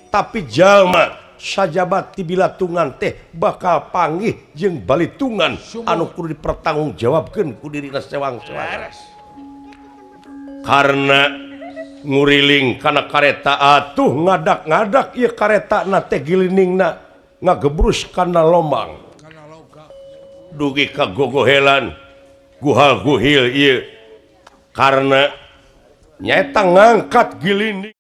Tapi jalma sajabat ti bilatungan teh bakal panggih jeung balitungan anu kudu dipertanggungjawabkeun ku dirina sewang-sewangan. Karena nguriling kana kareta atuh ngadak-ngadak ieu karetana teh giliningna ngagebrus kana lombang. Dugi ka gogohelan guhal guhil ieu karena nyaeta ngangkat gilining.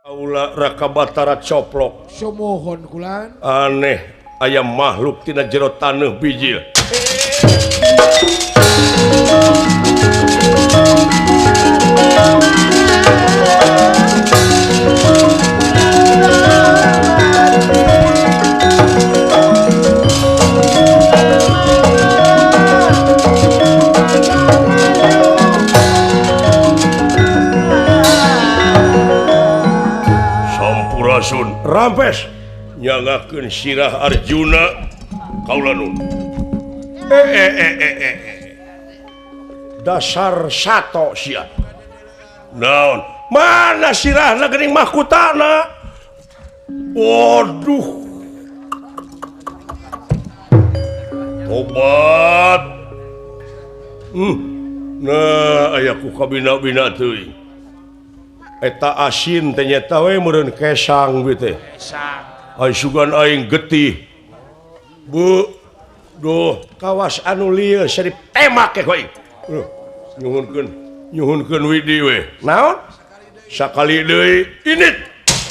Kaula Raka Batara coplok. Sumuhun kulan. Aneh aya makhluk tina jero taneuh bijil. Sampurasun rampes nyangakeun sirah Arjuna kaula nun. Dasar sato sia. Naon? Mana sirahna geuning mahkutana? Waduh. Tobat. Nah, aya ku kabina-bina teuing. Eta asin teh nyata we meureun kesang we teh. Kesang. Ai sugan aing getih. Bu, duh, kawas anu lieu sarip temak ke ku aing. Nyuhunkeun, nyuhunkeun widi we. Naon? Sakali deui init.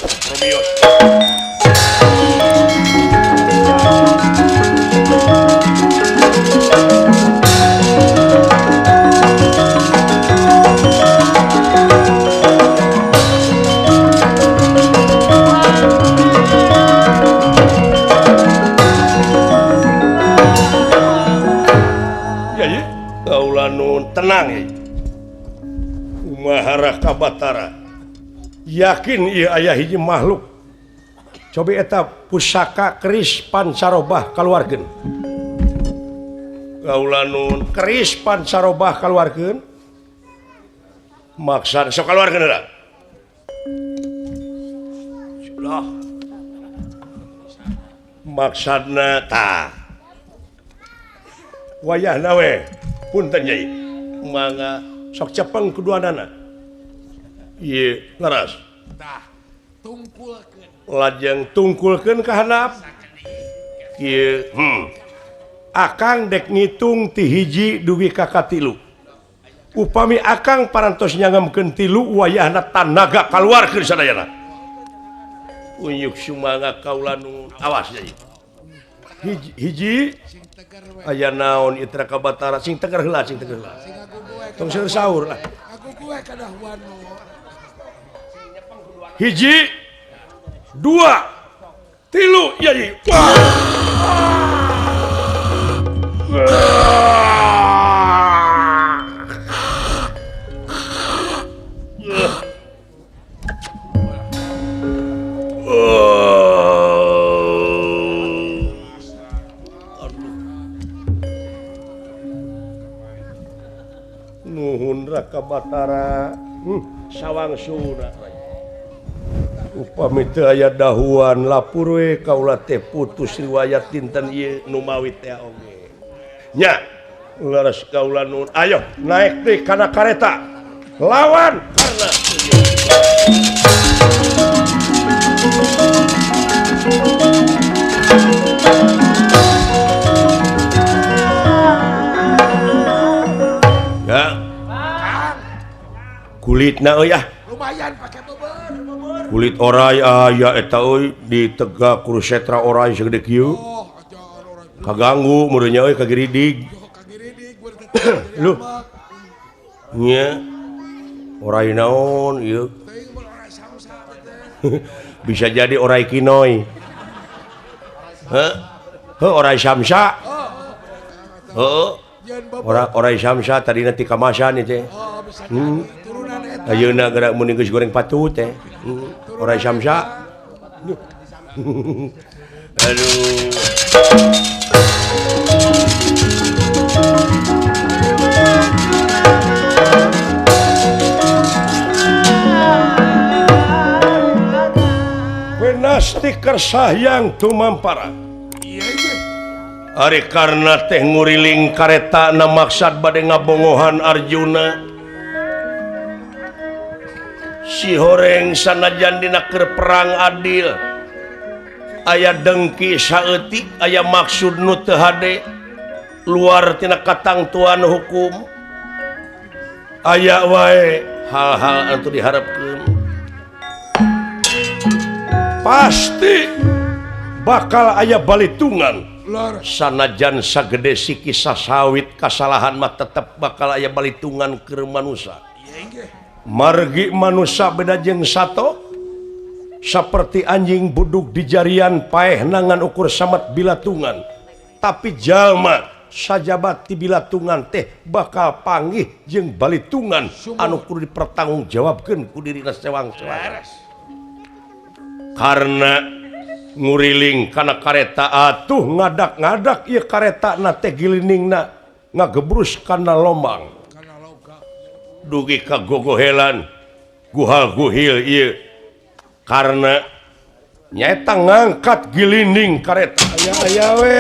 Robios. Tenang ya. Kumaha Raka Batara yakin ieu aya hiji makhluk. Cobi eta pusaka keris Pancarobah kaluarkeun. Kaula nun keris Pancarobah kaluarkeun. Maksad sok kaluarkeun heula. Sudah. Maksadna tah. Wayahna we punten yai. Mangga sok cepeng keduanana. Ieu leres. Tah, tungkulkeun. Lajeng tungkulkeun ka handap. Ieu, Akang dek ngitung ti hiji dugi ka katilu. Upami akang parantos nyangemkeun tilu wayahna tanaga kaluarkeun sadayana. Unyuk sumangga kaula nu awas yai. Hiji, hiji aya naon ieu Raka Batara sing tegar heula sing tegar heula. Tong seur sahur lah. Hiji, dua, tilu, yai. Wah. Nuhun Raka Batara, sawang sura. Upami teu aya dahuan lapur we kaula teh putus riwayat dinten ieu nu mawi teh oge. Nya, leres kaula nuhun. Ayo naik deui kana kareta. Lawan karena ya. Kulitna euy ah. Lumayan pake beber. Kulit orai aya eta euy ditegak kurusetra orai sagede kieu. Kaganggu meureun euy kagiridig. Luh. Nya. Orai naon ieu? Bisa jadi orai kinoi. Heuh. Heuh orai samsa. Heuh. Orai samsa tadina ti kamasan ieu teh. Ayeuna geura mun geus goreng patut teh. Orai samsa. Aduh. Gusti Kersahyang tumampara. Ari Karna teh nguriling kareta na maksad bade ngabongohan Arjuna. Si horeng sanajan dina keur perang adil. Aya dengki saeutik, aya maksud nu teu hade luar tina katangtuan hukum. Aya wae hal-hal anu diharapkeun. Pasti bakal aya balitungan. Sanajan sagede siki sasawit kasalahan mah tetep bakal aya balitungan keur manusa. Margi manusa beda jeung sato saperti anjing buduk di jarian paeh nangan ukur samet bilatungan. Tapi jalma sajabat ti bilatungan teh bakal panggih jeung balitungan anu kudu dipertanggungjawabkeun ku dirina sewang-sewangan. Karena nguriling kana kareta atuh ngadak-ngadak ieu kareta na teh giliningna ngagebrus kana lombang. Dugi ka gogohelan guhal-guhil ieu karena nyaeta ngangkat gilining kareta. Aya-aya we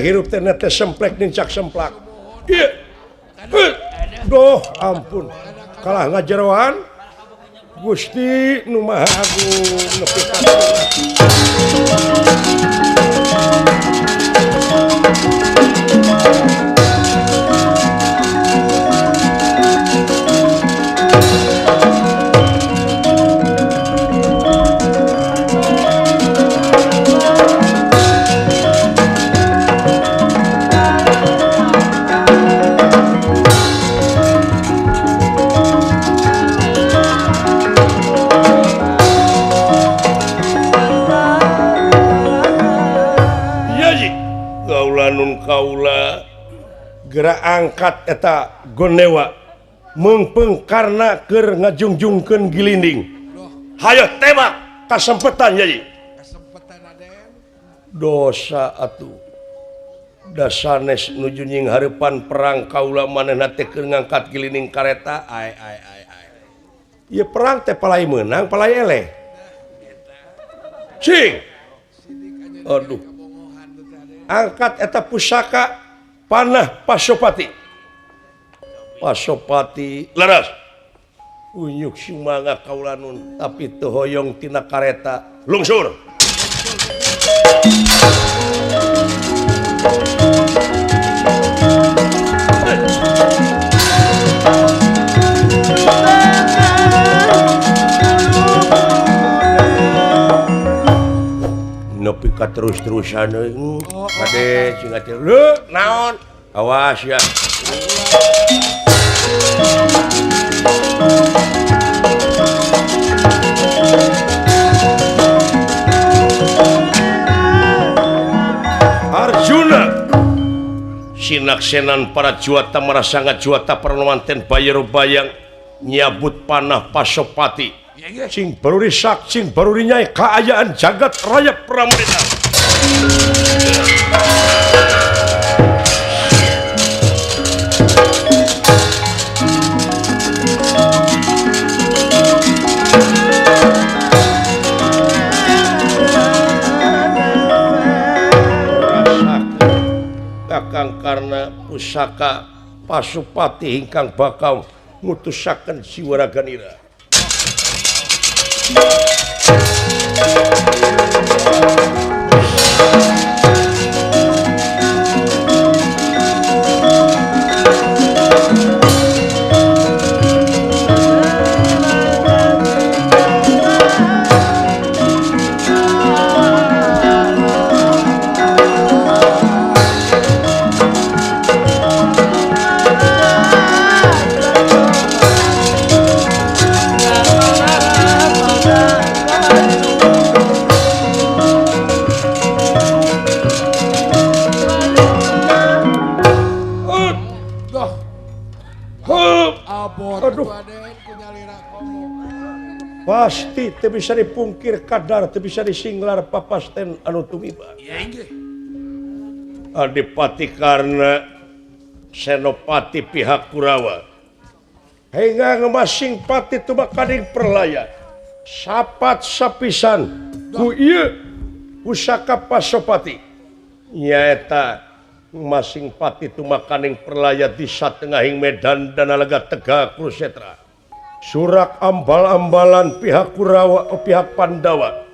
hirup teh teh semplek nincak semplak. Ieu. Doh ampun kalah ngajeroan Gusti nu Maha Agung nepi ka kaula gerak angkat eta gonewa meungpeung karna keur ngajungjungkeun gilinding. Hayo tembak kasempetan jadi. Kasempetan Aden. Dosa atuh. Dasanes nuju nying hareupan perang kaula manehna teh keur ngangkat gilinding kareta ai ai ai ai. Ieu perang teh palai meunang palai eleh. Cing. Aduh. Angkat eta pusaka panah Pasopati. Pasopati leres. Unyuk sumangga kaulanun tapi teu hoyong tina kareta lungsur. Nepi ka terus-terusan euy. Kade cing atuh. Leu naon? Awas ya. Arjuna sinaksenan para juata marasa ngajuata paranomanten bayero bayang nyabut panah Pasopati. Sing baru risak, sing baru rinyai kaayaan jagat raya Pramodita. Rasakeun Kakang Karna pusaka Pasupati ingkang bakal ngutusaken siwaraganira. Aduh. Pasti teu bisa dipungkir kadar teu bisa disinglar papasten anu tumiba. Adipati Karna Senopati pihak Kurawa hingga ngemasing pati tumakaning perlaya sapat sapisan ku ieu Pusaka Pasopati nyaeta masing pati tumakaning perlaya di satengahing medan Danalaga Tegal Kurusetra. Surak ambal-ambalan pihak Kurawa pihak Pandawa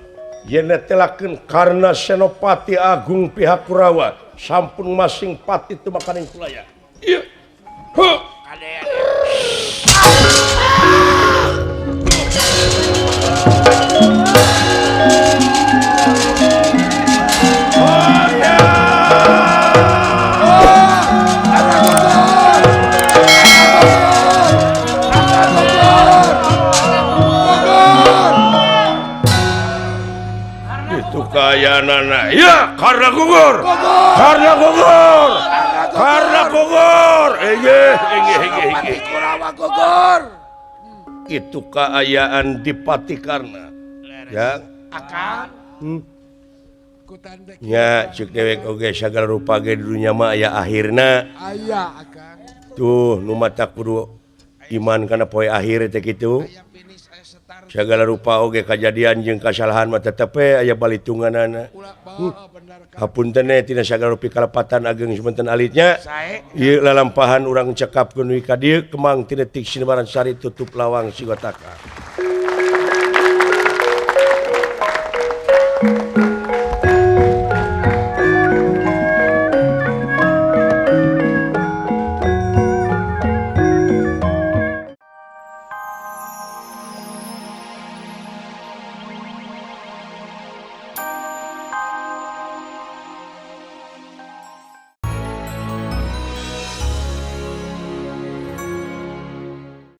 yen netelakeun karna Senopati Agung pihak Kurawa sampun masing pati tumakaning perlaya. Ieu. Huh. Kayanana ya karena gugur karena gugur karena gugur gugur itu keayaan di Pati Karna ya akan ya cek dewek oge sagala rupa ge di dunya mah aya akhirna aya akang tuh nu mata kudu iman kana poe akhir teh kitu. Segala rupa oge kajadian jeung kasalahan mah tetep aya balitunganana. Hapunten tina sagala rupi kalepatan ageng semanten alitnya. Ieu lalampahan urang cekapkeun we ka dieu kemang ti detik sinebaran sari tutup lawang sigotaka.